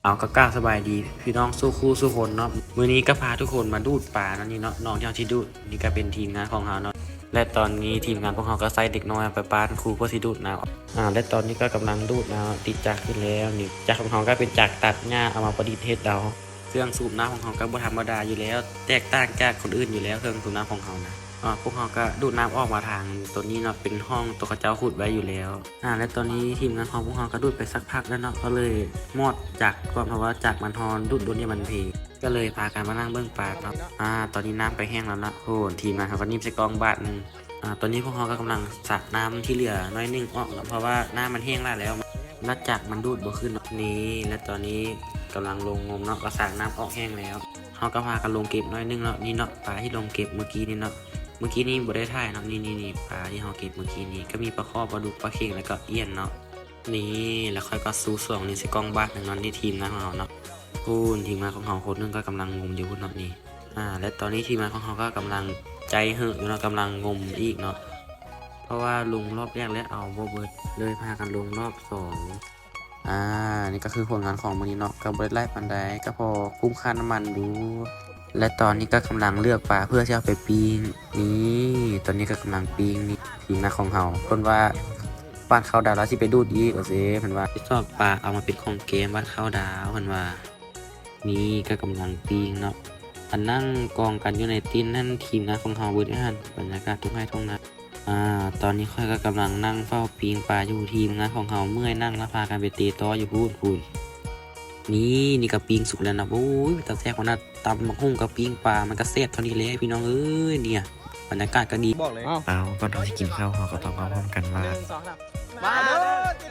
ເອົາ ກໍກາບສະບາຍດີພີ່ນ້ອງສູ່ຄູ່ສູ່ຄົນເນາະ. ມື້ນີ້ກໍພາທຸກຄົນມາດູດປາເນາະ ນີ້ເນາະ ນ້ອງທີ່ເຮົາຊິດູດ ນີ້ກໍເປັນທີມງານຂອງເຮົາເນາະ. ແລະຕອນນີ້ທີມງານພວກເຮົາກໍໃສ່ເດັກນ້ອຍໄປປ້ານຄູເພື່ອຊິດູດນ້ຳ. ອາ ແລະຕອນນີ້ກໍກຳລັງດູດນ້ຳ ຕິດຈັກຂຶ້ນແລ້ວ. ນີ້ຈັກຂອງເຮົາກໍເປັນຈັກຕັດຫຍ້າ ເອົາມາປະດິດເຮັດເອົາ. ເຄື່ອງສູບນ້ຳຂອງເຮົາກໍບໍ່ທຳມະດາຢູ່ແລ້ວ ແຕກຕ່າງຈາກຄົນອື່ນຢູ່ແລ້ວ ເຄື່ອງສູບນ້ຳຂອງເຮົານະ. ອາ ພວກເຮົາກໍດູດນ້ຳອອກມາທາງໂຕນີ້ເນາະ ເປັນຮ່ອງໂຕເຂົາເຈົ້າຂຸດໄວ້ຢູ່ແລ້ວ. ອາ ແລະຕອນນີ້ທີມງານຂອງພວກເຮົາກໍດູດໄປສັກພັກແລ້ວເນາະ ກໍເລີຍໝົດຈັກກ່ອນ ເພາະວ່າຈັກມັນຮ້ອນ ດູດດົນຢ່າງມັນເພ ກໍເລີຍພາກັນມານັ່ງເບິ່ງປາເນາະ. ອາ ຕອນນີ້ນ້ຳກໍແຫ້ງແລ້ວເນາະ. ໂອ້ ທີມງານເຮົາກໍຍິບໃສ່ກ້ອງບາດໜຶ່ງ. ອາ ຕອນນີ້ພວກເຮົາກໍກຳລັງສາກນ້ຳທີ່ເຫຼືອໜ້ອຍໜຶ່ງອອກເນາະ ເພາະວ່ານ້ຳມັນແຫ້ງຫຼາຍແລ້ວ ລະຈັກມັນດູດບໍ່ຂຶ້ນເນາະ. ນີ້ ແລະຕອນນີ້ກຳລັງລົງງົມເນາະ ກໍສາກນ້ຳອອກແຫ້ງແລ້ວ. ເຮົາກໍພາກັນລົງເກັບໜ້ອຍໜຶ່ງເນາະ ນີ້ເນາະ ປາທີ່ລົງເກັບມື້ກີ້ນີ້ເນາະ. ມື້ກີ້ນີ້ບໍ່ໄດ້ຖ່າຍເນາະ ນີ້ໆໆ ປາທີ່ເຮົາເກັບມື້ກີ້ນີ້ ກໍມີປາຄໍ່ ປາດຸກ ປາເຂັງ ແລ້ວກໍອຽນເນາະ. ນີ້ ແລ້ວຂ້ອຍກໍຊູສອງນີ້ໃສ່ກ້ອງບາດໜຶ່ງເນາະ. ນີ້ທີມງານຂອງເຮົາເນາະ ພຸ້ນ ທີມງານຂອງເຮົາຄົນໜຶ່ງກໍກຳລັງງົມຢູ່ພຸ້ນເນາະ. ນີ້ ອາ ແລະຕອນນີ້ທີມງານຂອງເຮົາກໍກຳລັງໃຈເຫີຢູ່ເນາະ ກຳລັງງົມອີກເນາະ ເພາະວ່າລົງຮອບແລກແລ້ວເອົາບໍ່ເບິດ ເລີຍພາກັນລົງຮອບສອງ. ອາ ນີ້ກໍຄືຜົນງານຂອງມື້ນີ້ເນາະ ກໍບໍ່ໄດ້ຫຼາຍປານໃດ ກໍພໍຄຸ້ມຄ່ານ້ຳມັນຢູ່. ແລະຕອນນີ້ກໍກຳລັງເລືອກປາເພື່ອຊິເອົາໄປປີ້ງ. ນີ້ ຕອນນີ້ກໍກຳລັງປີ້ງ. ນີ້ທີມງານຂອງເຮົາ ເພິ່ນວ່າບ້ານເຂົ້າດາວລາວຊິໄປດູດອີກ ວ່າຊັ້ນ ເພິ່ນວ່າໄປຊອກປາເອົາມາເປັນຂອງແກ້ມບ້ານເຂົ້າດາວ ເພິ່ນວ່າ. ນີ້ກໍກຳລັງປີ້ງເນາະ ອັນນັ່ງກອງກັນຢູ່ໃນຕີນນັ້ນ ທີມງານຂອງເຮົາເບິດຢູ່ຫັ້ນ ບັນຍາກາດທົ່ງໄຮ່ທົ່ງນາ. ອາ ຕອນນີ້ຂ້ອຍກໍກຳລັງນັ່ງເຝົ້າປີ້ງປາຢູ່ ທີມງານຂອງເຮົາເມື່ອຍນັ່ງລະພາກັນໄປເຕະຕໍ່ຢູ່ພຸ້ນໆ. ນີ້ ນີ້ກໍປີ້ງສຸກແລ້ວນະ ໂອ້ຍ ຕາແຊບຂະໜາດ ຕຳບັກຫຸ່ງກັບປີ້ງປາ ມັນກໍແຊບເທົ່ານີ້ແຫຼະພີ່ນ້ອງເອີຍ. ເນຍ ບັນຍາກາດກໍດີ ບອກເລີຍ. ເອົາ ກ່ອນເຮົາຊິກິນເຂົ້າ ເຮົາກໍຕ້ອງເວົ້າພ້ອມກັນວ່າ ໜຶ່ງ ສອງ ສາມ ມາເດີ.